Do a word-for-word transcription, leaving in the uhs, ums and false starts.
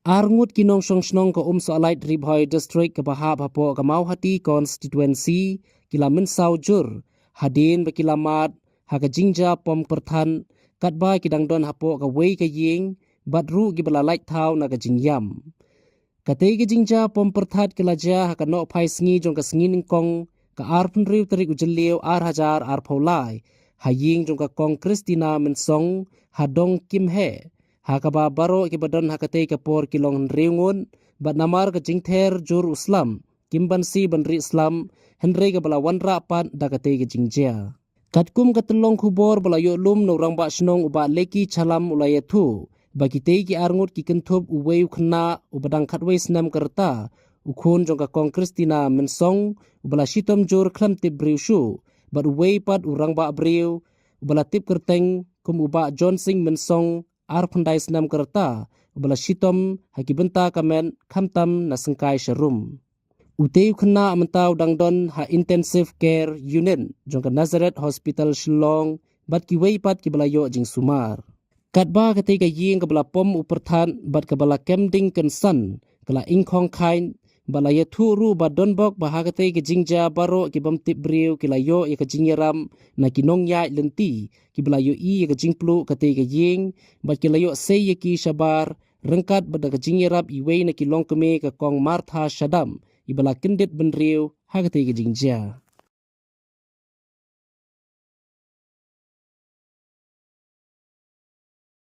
Arngut ki nongshong shnong ka Umsohlait Ri Bhoi District kaba hap hapoh ka Mawhati Constituency ki la mynsaw jur hadien ba ki la mad ha ka jingjia pom pyrthat katba ki dang don hapoh kawei ka ïing bad ruh kiba la lait thaw na ka jingïam. Katei ka jingjia pom pyrthat ka la jia ha ka nohphai sngi jong ka sngi nyngkong ka arphew hynriew tarik u Jylliew ar hajar arphew lai ha ïing jong ka Kong Christina Mynsong ha Dong Kimheh, ha kaba baroh kiba don ha katei ka por ki long hynriew ngut bad namar ka jingther jur u slap kim banse ban rieh slap, hynrei kaba la wanrah pat da katei ka jingjia. Katkum ka tyllong khubor ba la ïoh lum na u Rangbah Shnong u Bah Leki Chalam u la ïathuh ba kitei ki arngut ki kynthup uwei u khynnah uba dang khatwei snem ka rta, u khun jong ka Kong Christina Mynsong, uba la shitom jur khlem tip briew shuh, bad uwei pat u rangbah briew uba la tip kyrteng kum u Bah John Singh Mynsong, arphew khyndai snem ka rta, uba la shitom ha ki bynta ka met khamtam na syngkai sharum. Utei u khynnah mynta u dang don ha Intensive Care Unit jong ka Nazareth Hospital Shillong bad kiwei pat kiba la ïoh jingsumar. Katba katei ka ïing kaba la pom u pyrthat bad kaba la kem ding kynsan ka la ingkhong khaid, bad la ïathuh ruh ba donbok ba ha katei ka jingjia baroh ki bym tip briew ki la ïoh ïa ka jingïarap na ki nongïaid lynti kiba la ïohi ïa ka jingpluh katei ka ïing, bad ki la ïoh sei ïa ki shabar ryngkat bad da ka jingïarap iwei na ki longkmie ka Kong Martha Shadap, iba la kyndit bynriew ha katei ka jingjia.